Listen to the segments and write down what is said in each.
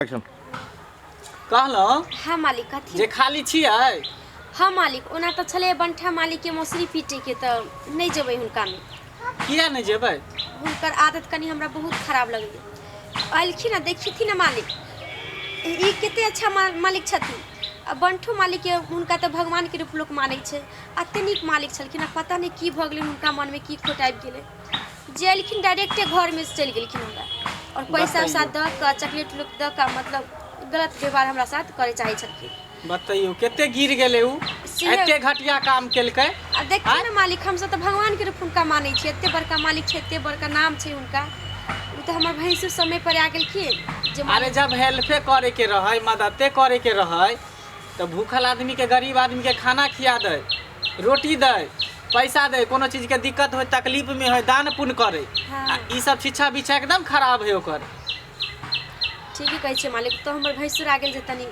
Action. कहलहुँ हाँ मालिक, कथी जे खाली छियै? हाँ मालिक, ओना तऽ छलै बंठा मालिक के मौसरी पीटे के, तऽ नहि जेबै हुनकामे। किया नहि जेबै? हुनकर आदत कनि हमरा बहुत खराब लगैए। अयलखिन आ देखिथिन ने मालिक, ई कते अच्छा मालिक छथिन। आ बंठो मालिक के हुनका तऽ भगवान के रूप लोक मानै छै। एते नीक मालिक छलखिन आ पता नहि की भऽ गेलै हुनका मनमे, की खोट आबि गेलै जे एलखिन डायरेक्टे घरमे से चलि गेलखिन हमरा आओर पैसा उसा बतैयौ। दऽ कऽ, चॉकलेट उकलेट दऽ कऽ, मतलब गलत व्यवहार हमरा साथ करय चाहै छलखिन। बतैयौ, कते गिर गेलै उ। से एते घटिया काम केलकै। आ देखियौ आँय ने मालिक, हमसब तऽ भगवानके रूप हुनका मानै छियै। एते बड़का मालिक छै, एते बड़का नाम छै हुनका, ओ तऽ हमर भैंसुर समय पर आ गेलखिन जे अरे मालिक। जब हेल्पे करे के रहै, मददे करे के रहै, तऽ भूखल आदमी के, गरीब आदमी के खाना खिया दै, रोटी दै, पैसा दै, कोनो चीज के दिक्कत होय, तकलीफ में होय, दान पुण्य करे। हाँ। आ ई सब शिक्षा बिच्छा एकदम खराब है ओकर। ठीके कहै छियै मालिक। तऽ हमर भैंसुर आ गेल जे तनी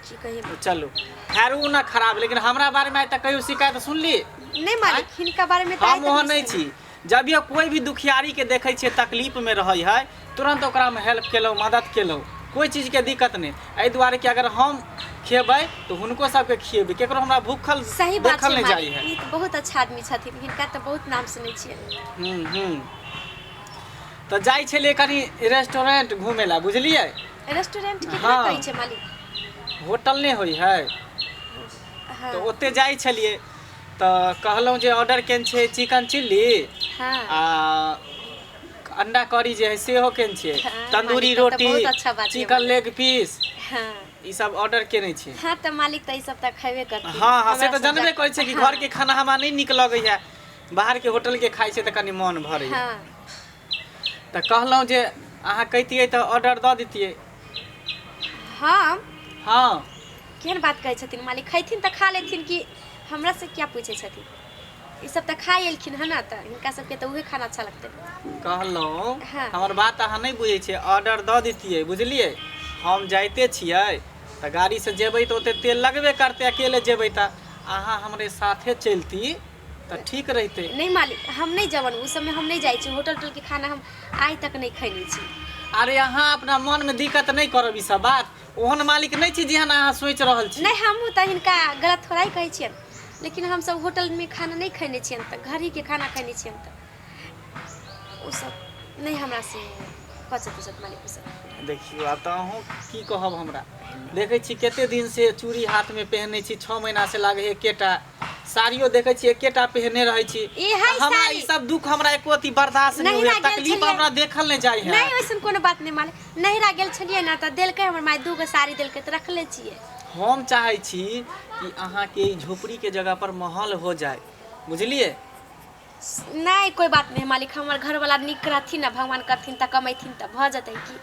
की कहियै। चलू खैर, उ ना खराब, लेकिन हमरा बारे में आइ तक कहियो शिकायत सुनली? नहि मालिक, हिनका बारेमे तऽ आइ हम तक ओहन नहि नहि छी। जब ये कोई भी दुखियारी के देखै छियै तकलीफ में रहै है, तुरंत ओकरा में हेल्प केलहुँ, मदद केलहुँ, कोई चीज के दिक्कत नहि। एहि दुआरे कि अगर हम खेबै तऽ हुनको सबके खिएबै। केकरो हमरा भूखल सही बात देखल छै नहि जाइ मालिक। है। ई तऽ बहुत अच्छा आदमी छथिन, हिनका तऽ बहुत नाम सुनै छियै। हूँ हूँ तऽ जाइ छलियै कनि रेस्टोरेंट घूमे ला, बुझलियै? रेस्टोरेंट केकरा हाँ। कहै छै मालिक? होटल नहि होइ है? हाँ। तऽ ओते जाइ छलियै तऽ कहलहुँ जे ऑर्डर केने छियै चिकन चिल्ली हाँ आ अंडा करी जे है सेहो केने छियै। हाँ, तंदूरी मालिक, तब तऽ रोटी, बहुत अच्छा बात यऽ चिकन मालिक। लेग पीस, हाँ ई सब ऑर्डर केने छियै। हाँ, तऽ मालिक, तऽ ई सब तऽ खयबे करथिन। हाँ हाँ, से हमरा तऽ सब जानबे करै छियै कि हाँ घरके खाना हमरा नहि नीक लगैए, बाहरके होटलके खाइ छियै तऽ कनि मोन भरैए। हाँ तऽ कहलहुँ जे अहाँ कहितियै तऽ ऑर्डर दऽ दितियै। हम हाँ। केहन बात कहै छथिन मालिक? खैथिन तऽ खा लेथिन कि हमरा से क्या पूछै छथिन? ई सब तऽ खाइ एलखिन हँ ने, तऽ हिनका सबके तऽ उहे खाना अच्छा लगतै। कहलहुँ, हाँ। हमर बात अहाँ नहि बुझै छियै। ऑर्डर दऽ दितियै, बुझलियै? हम जाइते छियै तऽ गाड़ीसँ जेबै तऽ ओते तेल लगबे करतै, अकेले जेबै तऽ अहाँ हमरे साथे चलती तऽ ठीक रहितै। नहीं मालिक, हम नहीं जवन, उ सबमे हम नहीं जाइ छी। होटल उटल के खाना हम आइ तक नहीं खैने छी। अरे अहाँ अपना मनमे दिक्कत नहि करब ई सब बात। ओहन मालिक नहि छी जेहन अहाँ सोचि रहल छी। नहीं, हमहूँ तऽ हिनका गलत थोड़ा ही कहै छियनि, लेकिन हमसब होटल में खाना नहीं खैने छियनि, तऽ घर ही के खाना खैने छियनि, तऽ उ सब नहीं हमरा से पचत उचत मालिक उ सब। देखियौ, आब तऽ अहूँ की कहब हमरा। देखै छी कते दिन से चूड़ी हाथमे पहिने छी, 6 महीना से लागै एकेटा साड़ियो देखै छी, एकेटा पहिने रहै छी। ई है तऽ हमरा साड़ी। ई सब दुख हमरा एको अथी बर्दाश्त नहि नहिरा होइए। गेल तकलीफ छलियै। हमरा देखल नहि जाइ है। नहीं, वैसन कोनो बात नहीं मालिक। नहिरा गेल छलियै ने तऽ देलकै हमर माय, दूगो साड़ी देलकै तऽ रखले छियै। हम चाहै छी कि अहाँके ई झोपड़ीके जगह पर महल हो जाय, बुझलियै? नहीं, कोई बात नहीं मालिक। हमर घरवाला नीक रहथिन ने, भगवान करथिन तऽ कमेथिन तऽ भऽ जेतै की।